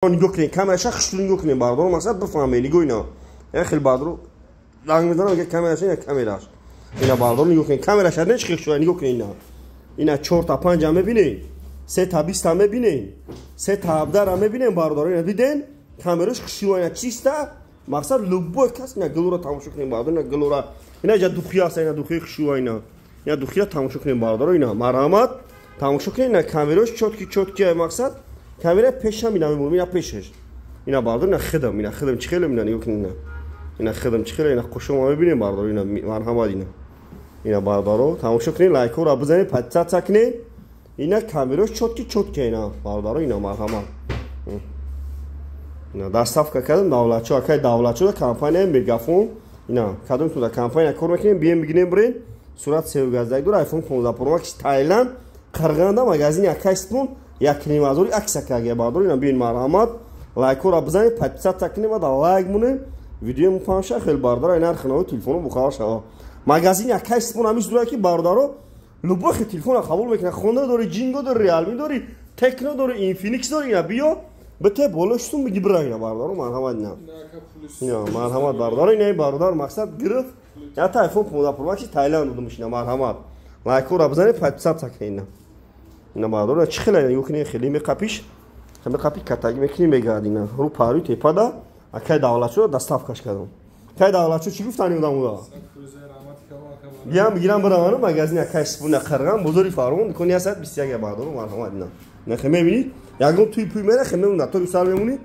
Нигоҳ кунед, камераша хушрӯ нигоҳ кунед, бародаро, мақсад бифаҳмед. Нигоҳ, ина як хел бародаро ранг мезанам, мега камераша, ина камераш. Ина, бародаро, нигоҳ кунед, камераша не чӣ хушрӯ, нигоҳ кунед, ина. Ина 4 та 5 мебинед, 3 та 20 мебинед, 3 та 17 мебинед, бародаро, ина диден, камераш хушрӯ, ина чиста. Мақсад, любой кас ина гилора тамошо кунед, бародаро, ина гилора. Ина ҷа духи аст, ина духи хушрӯ, ина. Ина духира тамошо кунед, бародаро, ина марҳамат, тамошо кунед, ина камерош чёткий, чёткий, мақсад камера пешам ина мемонам, ина пешаш. Ина, бародаро, ина хидам, ина хидам чӣ хеле, ина нигоҳ кунед, ина. Ина хидам чӣ хеле, ина қушома мебинем, бародаро, ина марҳамат, ина. Ина, бародаро, тамошо кунед, лайкҳоро бизанед, подписаться кунед. Ина камерош чёткий, чёткий, ина бародаро, ина марҳамат. Ина доставка кардам Давлатшо, акай Давлатшо, компания Мегафон. Ина кадом туда компания кор мекунем, бием бигирем, бирен. Сурат севгаздак дора, iPhone 15 Pro Max Тайланд, Қирғанда, магазини акай Спун, 1,5 ҳазори акса карга, бародаро, ина биен, марҳамат, лайкҳоро бизанед, подписаться кунед ва да лайк монед. Видео мупаҳм хел, бародаро, ина нархи нави телефоно бухабар шава. Магазини акай Спун ҳамин зура ки, бародаро, любой хел телефонро қабул мекунад. Хона дори, Ҷинго дори, Реалми дори, Техно дори, Инфиникс дори, ина биё, бите боло шутум биги бира, ина, бародаро, марҳамат, ина. Ина марҳамат, бародаро, ина бародар мақсад гирифт. Ята iPhone 15 Pro Max Тайланд додум, ина марҳамат. Лайкҳоро бизанед, подписаться кунед, ина. Ина, бародаро, чӣ хеле нигоҳ кунед, хеле меқапиш. Меқапи катаги мекунӣ, мегард, ина. Рӯ парӯи тепада акай Давлатшо доставкаш кардам. Акай Давлатшо чӣ гуфтани одамуда? Биям бигирам биравану магазини акай Спуна, Қирған, бозори Фарғон, дукони 121, бародаро, марҳамат, ина. Ина хе мебинӣ, ягон туи пуй мера хе мемонад, то сар мемонӣ.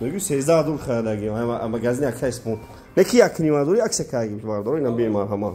Мегӯ 13 000 харидаги магазини акай Спун. Неки 1,5 ҳазори акса карги, бародаро, ина биен, марҳамат.